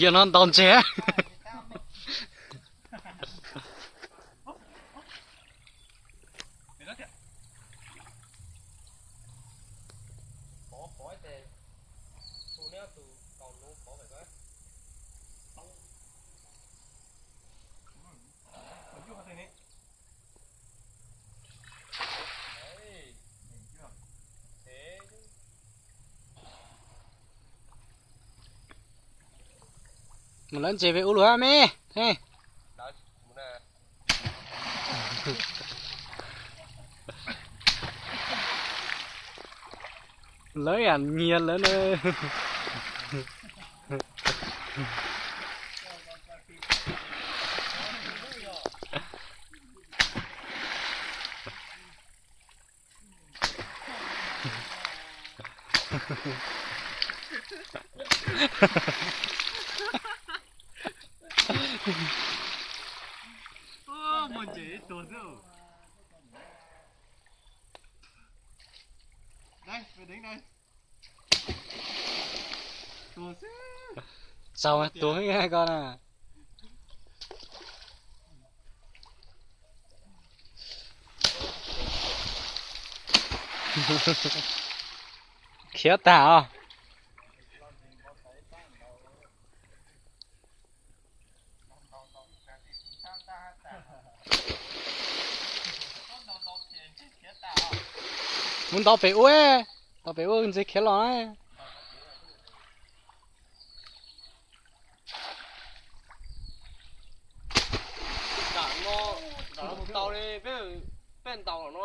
Yog no ntaus ntseg. Mus lawv ntses pem ub lug me. Lawv yam nyias lawv na. Muaj ntses ib tug xwb. Tsaus mas tuag ko na. Khiav tag os. Mus ntaus pem ub, ntaus pem ub ntses khiav los. Tam no, tam no mus tau li, peb, peb ntaus no.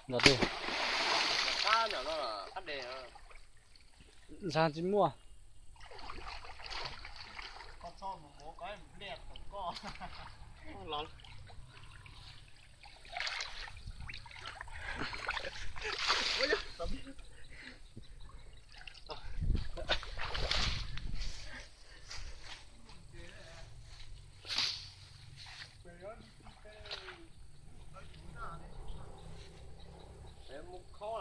Ntaus twg? Qab ntawm no, qab deg. Ntshai tsis muaj. Mus khaub,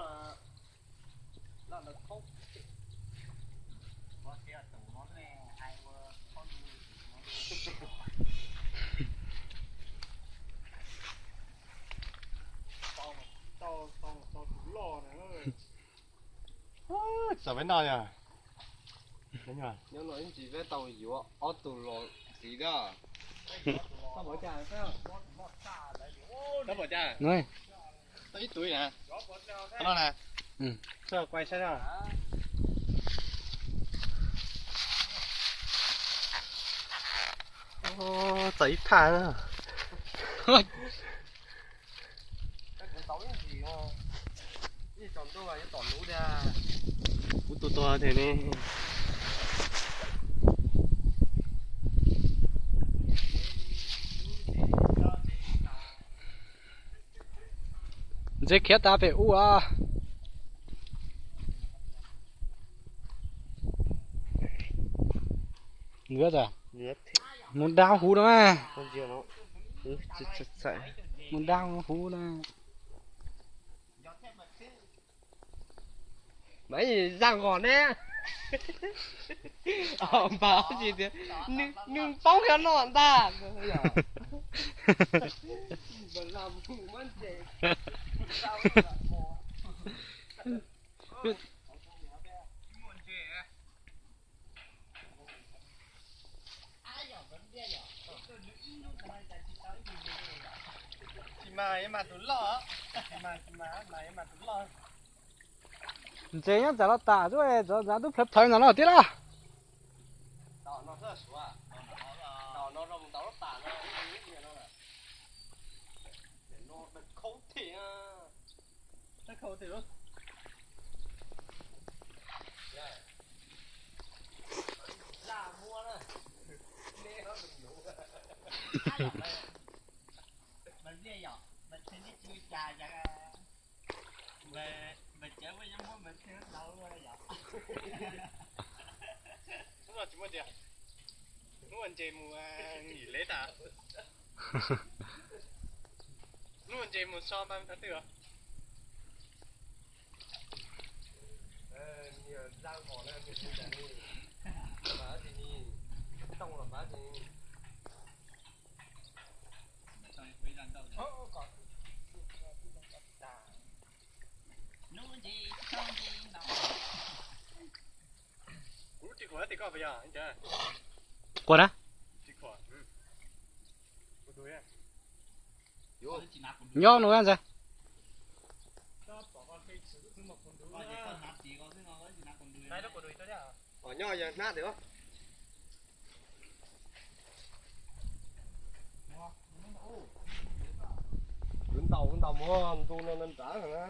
laj ntawd khaub. Txawm peb noj yog. Nyob no ib ntsis peb tau yuav ob tug los ntxiv na. Tau ib tug na. Qhov no na. Quay saib na. Txawm ib thaj na. Kuv tus tuag thiab ne. Ntses khiav tas pem ub as. Mus dab huv no mas. Mus dab huv no. Mas zaj nqos ne. Npam tsis tias nws poob nyob no ntag. Ntses nyob tsam los tas xwb, txav tub plhawv plhawv ntawm no tiag lauj. Hnub no tsis muaj ntses, hnub no ntses mus nghỉ lễ tas. Hnub ntses mus so npaj thav twg os. Kuv tsis khuam tim koj puas yog? Khuam na. Nyob no ntag. Nyob yog hnab tiag. Kuv ntaus kuv ntaus muab ntu no nrad na.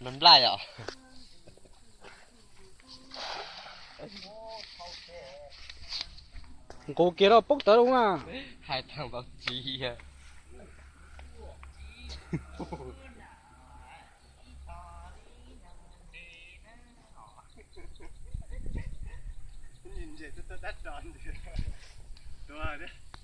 Nplaj nplaj yom. Nqus kiag rau poob tawv lawm na. Hais tag npaum tsis yog. Tus